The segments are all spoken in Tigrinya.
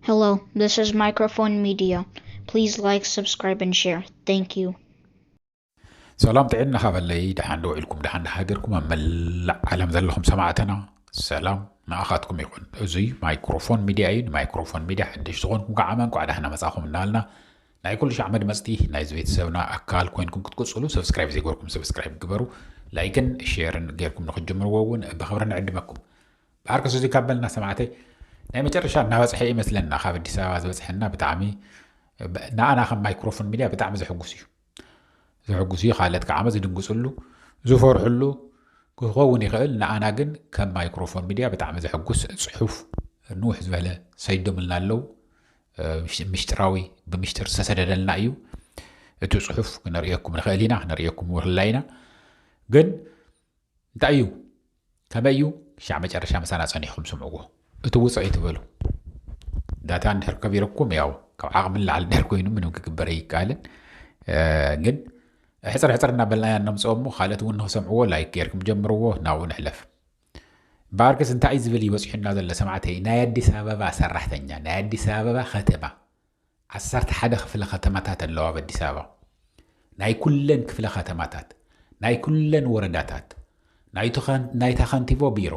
Hello, this is Microphone Media. Please like, subscribe, and share. Thank you. ሰላም ጥዕና ካበለይ ደሓን ዶ ውዒልኩም ደሓን ደሓደርኩም ኣብ መላእ ዓለም ዘለኹም ሰማዕተና ሰላም ንኣኻትኩም ይኹን። እዙይ ማይክሮፎን ሚድያ እዩ። ንማይክሮፎን ሚድያ ሓደሽ ዝኾንኩም ከዓ እንኳዕ ደሓና መጻኹም እናበልና ናይ ኩሉ ሻዕ መድመፅቲ ናይዚ ቤተሰብና ኣካል ኮይንኩም ክትቅፅሉ ሰብስክራይብ ዘይገርኩም ሰብስክራይብ ግበሩ። ላይክን ሼርን ጌርኩም ንክትጀምርዎ እውን ብክብሪ ንዕድመኩም። ብኣርከስ እዚ ካብ በልና ሰማዕተይ ናይ መጨረሻ እናበፅሐ ይመስለና ካብ ኣዲስ ኣበባ ዝበፅሐና ብጣዕሚ ንኣና ከም ማይክሮፎን ሚድያ ብጣዕሚ ዘሕጉስ እዩ። ዘሕጉስ እዩ። ካልኦት ከዓ ዝድንግፅሉ ዝፈርሕሉ ክኸውን ይኽእል። ንኣና ግን ከም ማይክሮፎን ሚድያ ብጣዕሚ ዘሕጉስ ፅሑፍ ንውሕ ዝበለ ሰይዶምልና ኣለዉ። ምሽጥራዊ ብምሽጥር ዝተሰደደልና እዩ። እቲ ፅሑፍ ክነርእየኩም ንኽእል ኢና፣ ክነርእየኩም ውርላ ኢና። ግን እንታይ እዩ? ከመይ እዩ? ክሻዕ መጨረሻ ምሳና ጸኒሕኩም ስምዕዎ። እቲ ውፅእ ኣይትበሉ። ዳታ እንድሕር ከቢረኩም ያው ካብ ዓቕሚ ንላዕሊ እንድሕር ኮይኑ ምንም ክግበር ኣይከኣልን። ግን ሕፅር ሕፅር እናበልና ኢና እነምፅኦ እሞ ካልኦት እውን ንክሰምዕዎ ላይክ ጌርኩም ጀምርዎ። ናብኡ ንሕለፍ። እምበኣርከስ እንታይ እዩ ዝብል እዩ በፂሑና ዘሎ ሰማዕተይ? ናይ ኣዲስ ኣበባ ሰራሕተኛ ናይ ኣዲስ ኣበባ ከተማ ዓሰርተ ሓደ ክፍለ ከተማታት ኣለዋ ኣብ ኣዲስ ኣበባ። ናይ ኩለን ክፍለ ከተማታት፣ ናይ ኩለን ወረዳታት፣ ናይታ ከንቲቦ ቢሮ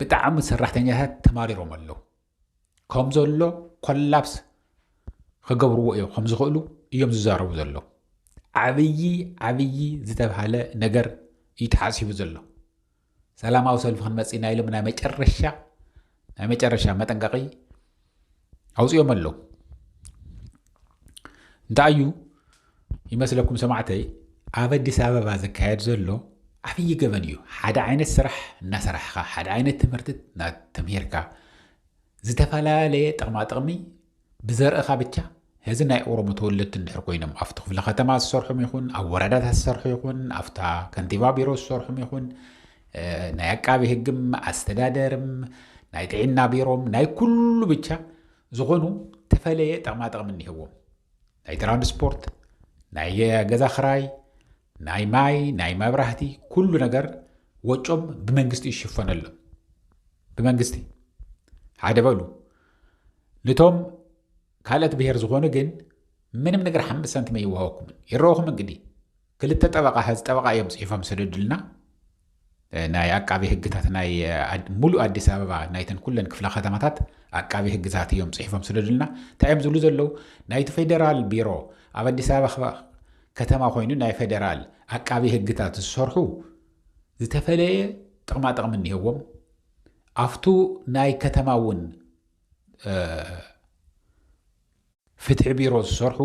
ብጣዕሚ ሰራሕተኛታት ተማሪሮም ኣለዉ። ከም ዘሎ ኮላፕስ ክገብርዎ እዮም ከም ዝኽእሉ እዮም ዝዛረቡ ዘለዉ። ዓብዪ ዓብዪ ዝተብሃለ ነገር እዩ ተሓሲቡ ዘሎ። ሰላማዊ ሰልፊ ክንመፅእ ኢና ኢሎም ናይ መጨረሻ ናይ መጨረሻ መጠንቀቂ ኣውፅኦም ኣለዉ። እንታይ እዩ ይመስለኩም ሰማዕተይ? ኣብ ኣዲስ ኣበባ ዝካየድ ዘሎ ዓብዪ ገበን እዩ። ሓደ ዓይነት ስራሕ እናሰራሕካ ሓደ ዓይነት ትምህርቲ እናተምሂርካ ዝተፈላለየ ጥቕማ ጥቕሚ ብዘርእኻ ብቻ። ሕዚ ናይ ኦሮሞ ተወለድቲ እንድሕር ኮይኖም ኣብቲ ክፍለ ከተማ ዝሰርሑም ይኹን ኣብ ወረዳታት ዝሰርሑ ይኹን ኣብታ ከንቲባ ቢሮ ዝሰርሑም ይኹን ናይ ኣቃቢ ህግም ኣስተዳደርም ናይ ጥዕና ቢሮም ናይ ኩሉ ብቻ ዝኾኑ ተፈለየ ጥቕማ ጥቕሚ እኒህዎም። ናይ ትራንስፖርት፣ ናይ ገዛ ክራይ፣ ናይ ማይ፣ ናይ መብራህቲ ኩሉ ነገር ወጮም ብመንግስቲ ይሽፈነሎም። ብመንግስቲ ሓደ በሉ። ንቶም ካልኦት ብሄር ዝኾኑ ግን ምንም ነገር ሓምስ ሳንቲም ኣይወሃወኩምን። ይረኹም እንግዲ ክልተ ጠበቃ ሕዚ ጠበቃ እዮም ፅሒፎም ሰደዱልና። ናይ ኣቃቢ ህግታት ናይ ሙሉእ ኣዲስ ኣበባ ናይተን ኩለን ክፍለ ከተማታት ኣቃቢ ህግታት እዮም ፅሒፎም ሰደዱልና። እንታይ እዮም ዝብሉ ዘለዉ? ናይቲ ፌደራል ቢሮ ኣብ ኣዲስ ኣበባ ከተማ ኮይኑ ናይ ፌደራል ኣቃቢ ህግታት ዝሰርሑ ዝተፈለየ ጥቕማ ጥቕሚ እኒህዎም። ኣብቱ ናይ ከተማ እውን ፍትሒ ቢሮ ዝሰርሑ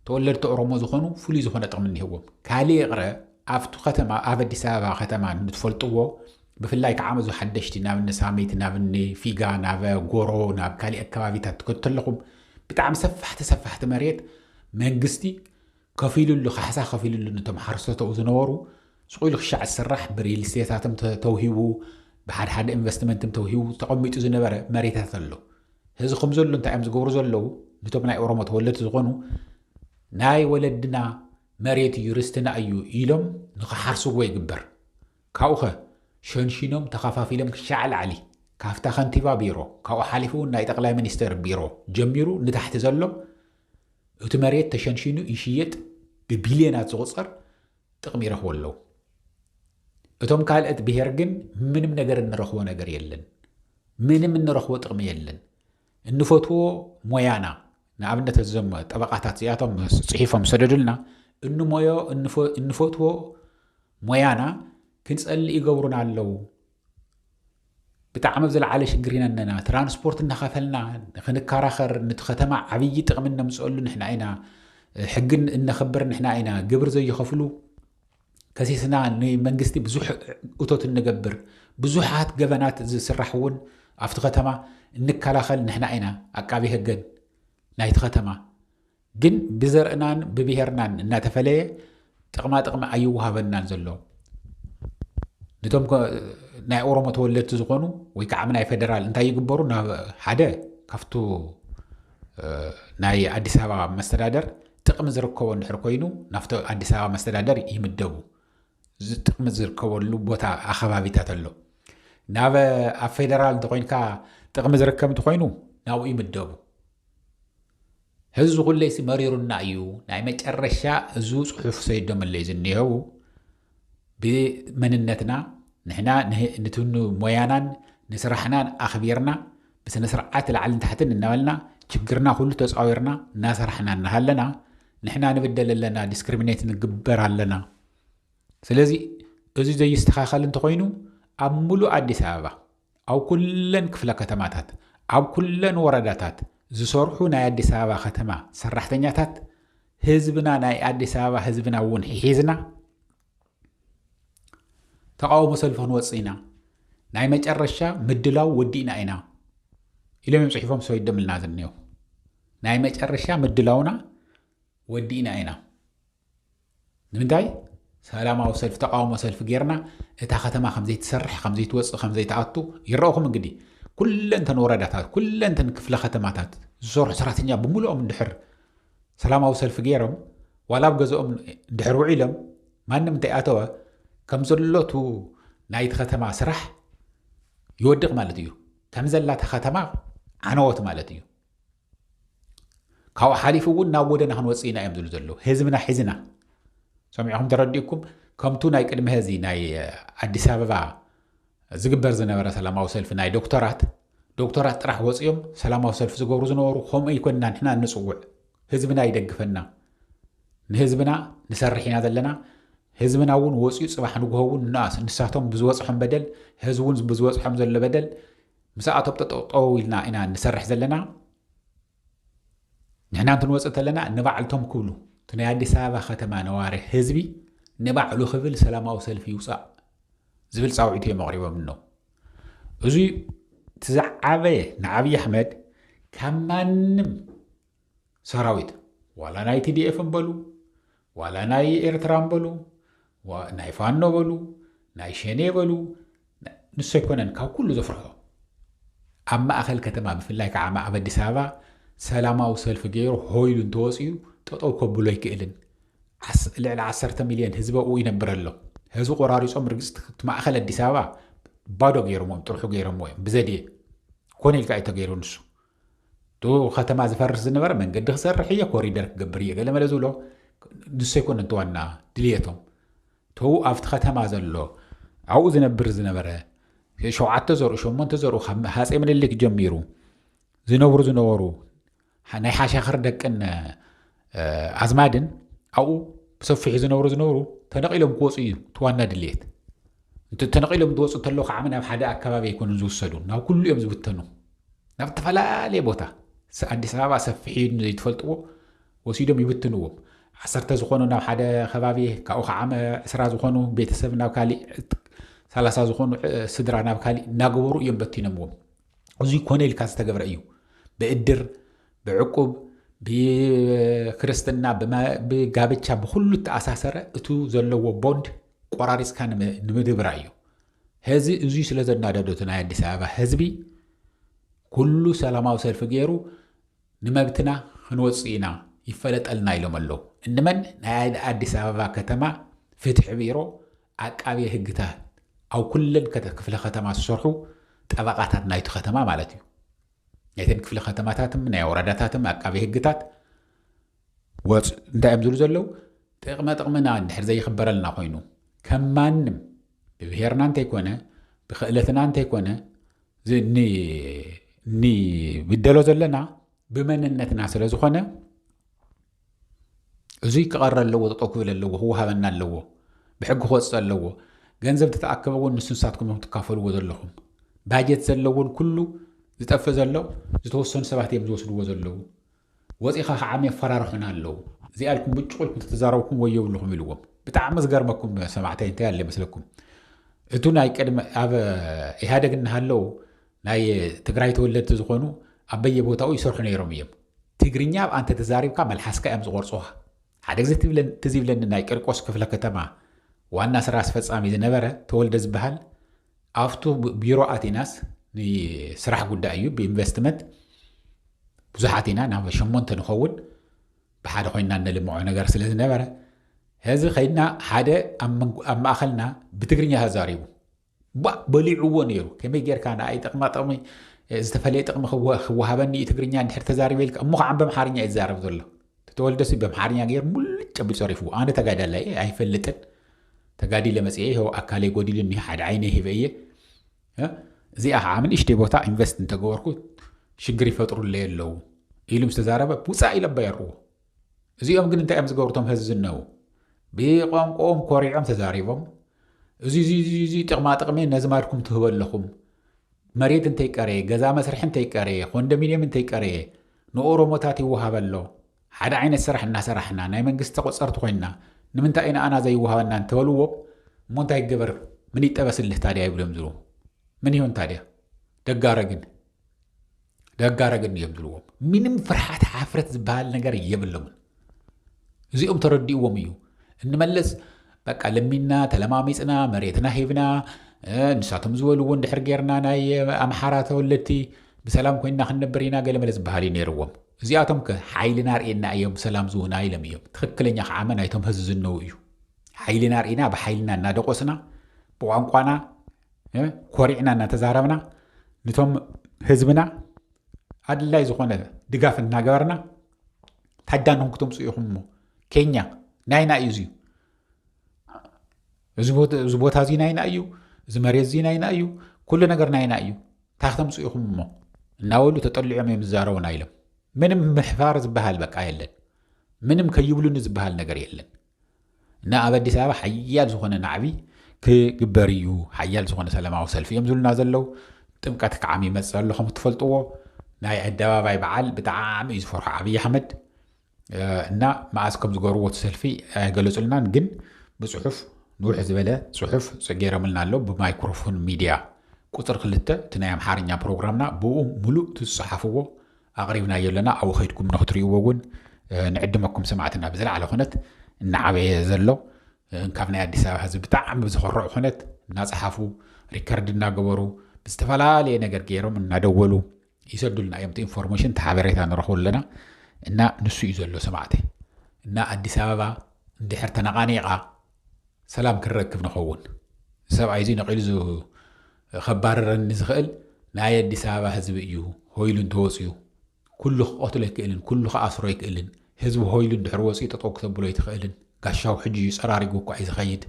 ተወለድቲ ኦሮሞ ዝኾኑ ፍሉይ ዝኾነ ጥቕሚ እኒህዎም። ካልእ ይቕረ ኣብቱ ከተማ ኣብ ኣዲስ ኣበባ ከተማ ንትፈልጥዎ ብፍላይ ከዓ መዙ ሓደሽቲ ናብ እኒ ሳሚት ናብ እኒ ፊጋ ናብ ጎሮ ናብ ካሊእ ኣከባቢታት ትከዱ ተለኹም ብጣዕሚ ሰፋሕቲ ሰፋሕቲ መሬት መንግስቲ ከፊሉሉ ካሕሳ ከፊሉሉ ነቶም ሓረስቶት ዝነበሩ ስቑ ኢሉ ክሻዕ ዝስራሕ ብሪል ስቴታትም ተውሂቡ ብሓደ ሓደ ኢንቨስትመንትም ተውሂቡ ተቐሚጡ ዝነበረ መሬታት ኣሎ። ሕዚ ከም ዘሎ እንታይ እዮም ዝገብሩ ዘለዉ? ነቶም ናይ ኦሮሞ ተወለድቲ ዝኾኑ ናይ ወለድና መሬት እዩ ርስትና እዩ ኢሎም ንክሓርስዎ ይግበር። ካብኡኸ ሸንሺኖም ተኸፋፊሎም ክሻዕ ላዕሊ ካብታ ከንቲባ ቢሮ ካብኡ ሓሊፉ እውን ናይ ጠቕላይ ሚኒስተር ቢሮ ጀሚሩ ንታሕቲ ዘሎ እቲ መሬት ተሸንሺኑ ይሽየጥ ብቢልዮናት ዝቑፀር ጥቕሚ ይረኽቡ ኣለዉ። እቶም ካልኦት ብሄር ግን ምንም ነገር እንረኽቦ ነገር የለን። ምንም እንረኽቦ ጥቕሚ የለን። እንፈትዎ ሞያና ንኣብነት እዞም ጠበቃታት እዚኣቶም ፅሒፎም ሰደዱልና እንሞዮ እንፈትዎ ሞያና ክንፀልእ ይገብሩና ኣለዉ። ብጣዕሚ ኣብ ዝለዓለ ሽግር ኢና እነና ትራንስፖርት እናኸፈልና ክንከራኸር ንቲ ከተማ ዓብዪ ጥቕሚ እነምፅአሉ ንሕና ኢና። ሕግን እነኽብር ንሕና ኢና። ግብር ዘይኸፍሉ ከሲስና ንመንግስቲ ብዙሕ እቶት እንገብር ብዙሓት ገበናት ዝስራሕ እውን ኣብቲ ከተማ እንከላኸል ንሕና ኢና። ኣቃቢ ህገን ናይቲ ከተማ ግን ብዘርእናን ብብሄርናን እናተፈለየ ጥቕማ ጥቕሚ ኣይወሃበናን ዘሎ። ነቶም ናይ ኦሮሞ ተወለድቲ ዝኾኑ ወይ ከዓ ናይ ፌደራል እንታይ ይግበሩ ናብ ሓደ ካብቱ ናይ ኣዲስ ኣበባ መስተዳደር ጥቕሚ ዝርከቦ እንድሕር ኮይኑ ናብቲ ኣዲስ ኣበባ መስተዳደር ይምደቡ። ጥቕሚ ዝርከበሉ ቦታ ኣኸባቢታት ኣሎ። ናብ ኣብ ፌደራል እንተኮይንካ ጥቕሚ ዝርከብ እንተኮይኑ ናብኡ ይምደቡ። ሕዚ ኩለይሲ መሪሩና እዩ። ናይ መጨረሻ እዚ ጽሑፍ ሰይዶምለይ ዝኒሄው ብመንነትና ንሕና ንትኑ ሞያናን ንስራሕናን ኣኽቢርና ብስነ ስርዓት ላዕልን ታሕትን እናበልና ችግርና ኩሉ ተጻዊርና እናሰራሕና እናሃለና ንሕና ንብደል ኣለና፣ ዲስክሪሚኔት ንግበር ኣለና። ስለዚ እዚ ዘይስተኻኸል እንተኾይኑ ኣብ ሙሉእ ኣዲስ ኣበባ ኣብ ኩለን ክፍለ ከተማታት ኣብ ኩለን ወረዳታት ዝሰርሑ ናይ ኣዲስ ኣበባ ከተማ ሰራሕተኛታት ህዝብና ናይ ኣዲስ ኣበባ ህዝብና እውን ሒዝና ተቃውሞ ሰልፊ ክንወፅእ ኢና። ናይ መጨረሻ ምድላው ወዲእና ኢና ኢሎም እዮም ፅሒፎም ሰይዶምልና ዝኒኦ። ናይ መጨረሻ ምድላውና ወዲእና ኢና። ንምንታይ ሰላማዊ ሰልፊ ተቃውሞ ሰልፊ ጌርና እታ ከተማ ከምዘይትሰርሕ ከምዘይትወፅእ ከምዘይትኣቱ ይረእኹም። እንግዲ ኩለንተን ወረዳታት ኩለንተን ክፍለ ከተማታት ዝሰርሑ ሰራሕተኛ ብምሉኦም እንድሕር ሰላማዊ ሰልፊ ገይሮም ዋላ ኣብ ገዝኦም እንድሕር ውዒሎም ማንም እንተይኣተወ ከም ዘሎቱ ናይቲ ከተማ ስራሕ ይወድቕ ማለት እዩ። ከም ዘላታ ከተማ ዓነወት ማለት እዩ። ካብኡ ሓሊፉ እውን ናብ ጎደና ክንወፅእ ኢና እዮም ዝብሉ ዘለዉ። ህዝብና ሒዝና ሰሚዕኹም ተረዲእኩም ከምቱ ናይ ቅድሚ ህዚ ናይ ኣዲስ ኣበባ ዝግበር ዝነበረ ሰላማዊ ሰልፊ ናይ ዶክተራት ዶክተራት ጥራሕ ወፂኦም ሰላማዊ ሰልፊ ዝገብሩ ዝነበሩ ከምኡ ይኮንና ንሕና ንፅውዕ። ህዝብና ይደግፈና። ንህዝብና ንሰርሕ ኢና ዘለና። ህዝብና እውን ወፂኡ ፅባሕ ንግሆ እውን ንኣስ ንሳቶም ብዝወፅሖም በደል ህዝቢ እውን ብዝወፅሖም ዘሎ በደል ምስኣቶም ጠጠጠው ኢልና ኢና ንሰርሕ ዘለና። ንሕና እንትንወፅእ ተለና ንባዕልቶም ክብሉ እቲ ናይ ኣዲስ ኣበባ ከተማ ነዋሪ ህዝቢ ንባዕሉ ክብል ሰላማዊ ሰልፊ ይውፃእ ዝብል ፃውዒት እዮም ኣቕሪቦም ነው። እዚ እቲ ዝዓበየ ንዓብዪ ኣሕመድ ካብ ማንም ሰራዊት ዋላ ናይ ቲዲኤፍ በሉ ዋላ ናይ ኤርትራ በሉ ናይ ፋኖ በሉ ናይ ሸኔ በሉ ንሱ ኣይኮነን ካብ ኩሉ ዘፍርሖ ኣብ ማእኸል ከተማ ብፍላይ ከዓ ኣብ ኣዲስ ኣበባ ሰላማዊ ሰልፊ ገይሩ ሆይሉ እንተወፅኡ ጠጠው ከብሎ ኣይክእልን። ልዕሊ ዓሰርተ ሚልዮን ህዝቢ ኣብኡ ይነብር ኣሎ። ህዝቢ ቆራሪፆም ርግፅ ማእኸል ኣዲስ ኣበባ ባዶ ገይሮምዎም ጥርሑ ገይሮምዎ እዮም ብዘድየ ኮነ ኢልካ እዩ ተገይሩ ንሱ። እቲ ከተማ ዝፈርስ ዝነበረ መንገዲ ክሰርሕ እየ ኮሪደር ክገብር እየ ገለ መለ ዝብሎ ንሱ ኣይኮነ እቲ ዋና ድልየቶም። ተው ኣብቲ ከተማ ዘሎ ኣብኡ ዝነብር ዝነበረ ሸውዓተ ዘርኡ ሸሞንተ ዘርኡ ካብ ሃፀይ ምኒልክ ጀሚሩ ዝነብሩ ዝነበሩ ናይ ሓሻኽር ደቅን ኣዝማድን ኣብኡ ብሰፊሑ ዝነብሩ ዝነብሩ ተነቒሎም ክወፁ እዩ እቲ ዋና ድልየት። ተነቒሎም ዝወፁ እንተለዉ ከዓ ናብ ሓደ ኣካባቢ ኣይኮኑን ዝውሰዱ ናብ ኩሉ እዮም ዝብተኑ። ናብ ዝተፈላለየ ቦታ ኣዲስ ኣበባ ሰፊሕ እዩ ዘይትፈልጥዎ ወሲዶም ይብትንዎም። ዓሰርተ ዝኾኑ ናብ ሓደ ከባቢ ካብኡ ከዓ ዕስራ ዝኾኑ ቤተሰብ ናብ ካሊእ ሰላሳ ዝኾኑ ስድራ ናብ ካሊእ እናገበሩ እዮም በቲኖምዎም። እዚ ኮነ ኢልካ ዝተገብረ እዩ። ብእድር ብዕቁብ ብክርስትና ብጋብቻ ብኩሉ ተኣሳሰረ እቱ ዘለዎ ቦንድ ቆራሪፅካ ንምድብራ እዩ። ህዚ እዙይ ስለ ዘናደዶ እቲ ናይ ኣዲስ ኣበባ ህዝቢ ኩሉ ሰላማዊ ሰልፊ ገይሩ ንመብትና ክንወፅእ ኢና ይፈለጠልና ኢሎም ኣለዉ። እንመን ናይ ኣዲስ ኣበባ ከተማ ፍትሒ ቢሮ ኣቃቤ ህግታት ኣብ ኩለን ክፍለ ከተማ ዝሰርሑ ጠበቃታት ናይቲ ከተማ ማለት እዩ። ናይተን ክፍለ ከተማታትም ናይ ወረዳታትም ኣቃቤ ህግታት ወፅ እንታይ እዮም ዝብሉ ዘለዉ? ጥቕመ ጥቕምና እንድሕር ዘይኽበረልና ኮይኑ ከም ማንም ብብሄርና እንተይኮነ ብክእለትና እንተይኮነ ንብደሎ ዘለና ብመንነትና ስለ ዝኾነ እዙይ ክቐረ ኣለዎ፣ ጠጠው ክብል ኣለዎ፣ ክወሃበና ኣለዎ፣ ብሕጊ ክወፅእ ኣለዎ። ገንዘብ ተተኣከበ እውን ንሱ ንሳትኩም ትካፈልዎ ዘለኹም ባጀት ዘለውን ኩሉ ዝጠፍእ ዘሎ ዝተወሰኑ ሰባት እዮም ዝወስድዎ ዘለዉ። ወፂኻ ከዓ የፈራርሑና ኣለዉ። እዚኣልኩም ብጭቑልኩም ተተዛረብኩም ወየብልኹም ኢልዎም። ብጣዕሚ ዝገርመኩም ሰማዕታይ እንታይ ኣለ ይመስለኩም? እቱ ናይ ቅድሚ ኣብ ኢህኣደግ እናሃለዉ ናይ ትግራይ ተወለድቲ ዝኾኑ ኣብ በየቦታኡ ይሰርሑ ነይሮም እዮም። ትግርኛ ኣብ ኣንተ ተዛሪብካ መልሓስካ እዮም ዝቆርፁኻ። ሓደ ግዜ ትዝ ይብለኒ ናይ ቂርቆስ ክፍለ ከተማ ዋና ስራ ኣስፈፃሚ ዝነበረ ተወልደ ዝበሃል ኣብቱ ቢሮ ኣቲናስ ንስራሕ ጉዳይ እዩ ብኢንቨስትመንት ብዙሓት ኢና ናብ ሸሞንተ ንኸውን ብሓደ ኮይና እነልምዖ ነገር ስለ ዝነበረ ሕዚ ከይድና ሓደ ኣብ ማእኸልና ብትግርኛ ተዛሪቡ ባ በሊዕዎ ነይሩ። ከመይ ጌርካ ንኣይ ጥቕማ ጥቕሚ ዝተፈለየ ጥቕሚ ክወሃበኒ እዩ ትግርኛ እንድሕር ተዛሪበ ኢልካ፣ እሞ ከዓ በምሓርኛ እዩ ዝዛረብ ዘሎ። ተወልደሲ በምሓርኛ ገይር ሙልጭ ኣቢሉ ፀሪፍዎ። ኣነ ተጋዳላይ እየ፣ ኣይፈልጥን። ተጋዲለ መፅኤ ይኸው ኣካለይ ጎዲሉኒ፣ ሓደ ዓይነይ ሂበ እየ። እዚኣ ከዓ ምን እሽተይ ቦታ ኢንቨስት እንተገበርኩ ሽግር ይፈጥሩለይ ኣለዉ ኢሉ ምስ ተዛረበ ውፃእ ኢለ ኣባየርዎ። እዚኦም ግን እንታይ እዮም ዝገብሩ? እቶም ህዝቢ ዝነው ብቋንቋኦም ኮሪዖም ተዛሪቦም፣ እዚ እዚ እዚ እዚ ጥቕማ ጥቕሚ ነዚ ማድኩም ትህቡ ኣለኹም፣ መሬት እንተይቀረየ፣ ገዛ መስርሒ እንተይቀረየ፣ ኮንዶሚንየም እንተይቀረየ ንኦሮሞታት ይወሃብ ኣሎ። ሓደ ዓይነት ስራሕ እናሰራሕና ናይ መንግስቲ ተቆፀርቲ ኮይንና ንምንታይ ኢና ኣና ዘይወሃበና እንተበልዎም፣ እሞ እንታይ ይገበር? ምን ይጠበስልህ ታዲያ ይብሎም ዝብሉ። ምን ይሆን ታዲያ? ደጋረግን ደጋረግን እዮም ዝብልዎም። ምንም ፍርሓት ሓፍረት ዝበሃል ነገር የብሎምን። እዚኦም ተረዲእዎም እዩ። እንመለስ በቃ ለሚና ተለማሚፅና መሬትና ሂብና ንሳቶም ዝበልዎ እንድሕር ጌርና ናይ ኣምሓራ ተወለድቲ ብሰላም ኮይንና ክንነብር ኢና ገለ መለ ዝበሃል እዩ ነይርዎም። እዚኣቶም ከ ሓይልና ርኤና እዮም ሰላም ዝውና ኢሎም እዮም። ትኽክለኛ ከዓ መን ኣይቶም ህዝቢ ዝነው እዩ። ሓይልና ርኢና ብሓይልና እናደቆስና ብቋንቋና ኮሪዕና እናተዛረብና ንቶም ህዝብና ኣድላይ ዝኾነ ድጋፍ እናገበርና ታዳንኩም ክተምፅኡ ኢኹም እሞ ኬኛ ናይና እዩ እዚዩ። እዚ ቦታ እዚ ናይና እዩ፣ እዚ መሬት እዚ ናይና እዩ፣ ኩሉ ነገር ናይና እዩ። እንታይ ክተምፅኡ ኢኹም እሞ እናበሉ ተጠሊዖም እዮም ዝዛረቡና ኢሎም። ምንም ምሕፋር ዝበሃል በቃ የለን። ምንም ከይብሉኒ ዝበሃል ነገር የለን። እና ኣብ ኣዲስ ኣበባ ሓያል ዝኾነ ናዕቢ ክግበር እዩ፣ ሓያል ዝኾነ ሰላማዊ ሰልፊ እዮም ዝብሉና ዘለዉ። ጥምቀት ከዓ ይመፅእ ኣሎ ከም እትፈልጥዎ። ናይ ኣደባባይ በዓል ብጣዕሚ እዩ ዝፈርሖ ኣብይ ኣሕመድ። እና መኣስ ከም ዝገርዎ እቲ ሰልፊ ኣይገለፁልናን፣ ግን ብፅሑፍ ንውሕ ዝበለ ፅሑፍ ገይሮምልና ኣሎ። ብማይክሮፎን ሚድያ ቁፅሪ ክልተ እቲ ናይ ኣምሓርኛ ፕሮግራምና ብኡ ሙሉእ እቲ ዝፀሓፍዎ ኣቕሪብናዮ ኣለና። ኣብኡ ከይድኩም ንክትርእይዎ እውን ንዕድመኩም ሰማዕትና። ብዝለዓለ ኩነት እናዓበየ ዘሎ ካብ ናይ ኣዲስ ኣበባ ህዝቢ ብጣዕሚ ብዝኸርዕ ኩነት እናፀሓፉ ሪከርድ እናገበሩ ብዝተፈላለየ ነገር ገይሮም እናደወሉ ይሰዱልና እዮም። እቲ ኢንፎርሜሽን እቲ ሓበሬታ ንረኽቡ ኣለና እና ንሱ እዩ ዘሎ ሰማዕተይ። እና ኣዲስ ኣበባ እንድሕር ተነቓኒቓ ሰላም ክንረክብ ንኸውን። ሰብኣይ እዚ ነቒሉ ከባረረኒ ዝኽእል ናይ ኣዲስ ኣበባ ህዝቢ እዩ። ሆይሉ እንተወፅዩ ኩሉ ክቐትሎ ኣይክእልን፣ ኩሉ ክኣስሮ ኣይክእልን። ህዝቢ ሆይሉ እንድሕር ወፅዩ ጠጠው ክተብሎ ኣይትኽእልን። ጋሻው ሕጂ እዩ ፀራሪጉ እኳ እዩ ዝኸይድ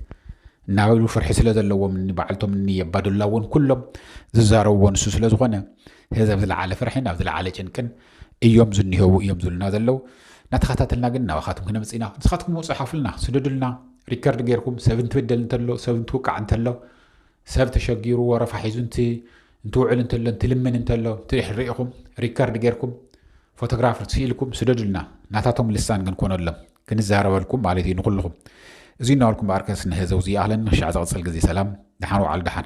እናበሉ ፍርሒ ስለ ዘለዎም እኒ በዓልቶም እኒ የባዱላ እውን ኩሎም ዝዛረብዎ ንሱ ስለ ዝኾነ ህዝብ ዝለዓለ ፍርሕን ኣብ ዝለዓለ ጭንቅን እዮም ዝኒሄው እዮም ዝብሉና ዘለዉ። እናተኸታተልና ግን ናባኻትኩም ክነምፅእ ኢና። ንስኻትኩም እውን ፀሓፉልና፣ ስደዱልና። ሪከርድ ጌርኩም ሰብ እንትብደል እንተሎ፣ ሰብ እንትውቃዕ እንተሎ፣ ሰብ ተሸጊሩ ወረፋ ሒዙ እንት እንትውዕል እንተሎ፣ እንትልምን እንተሎ፣ እንትሪእኹም ሪከርድ ጌርኩም ፎቶግራፍ ስኢልኩም ስደዱልና። ናታቶም ልሳን ግን ኮነሎም ክንዛረበልኩም ማለት እዩ ንኩልኹም። እዚ እናበልኩም በኣርከስ ንህዘው ዝይኣኽለን ንሻዕ ዘቕፅል ግዜ ሰላም። ደሓን ውዓሉ ደሓን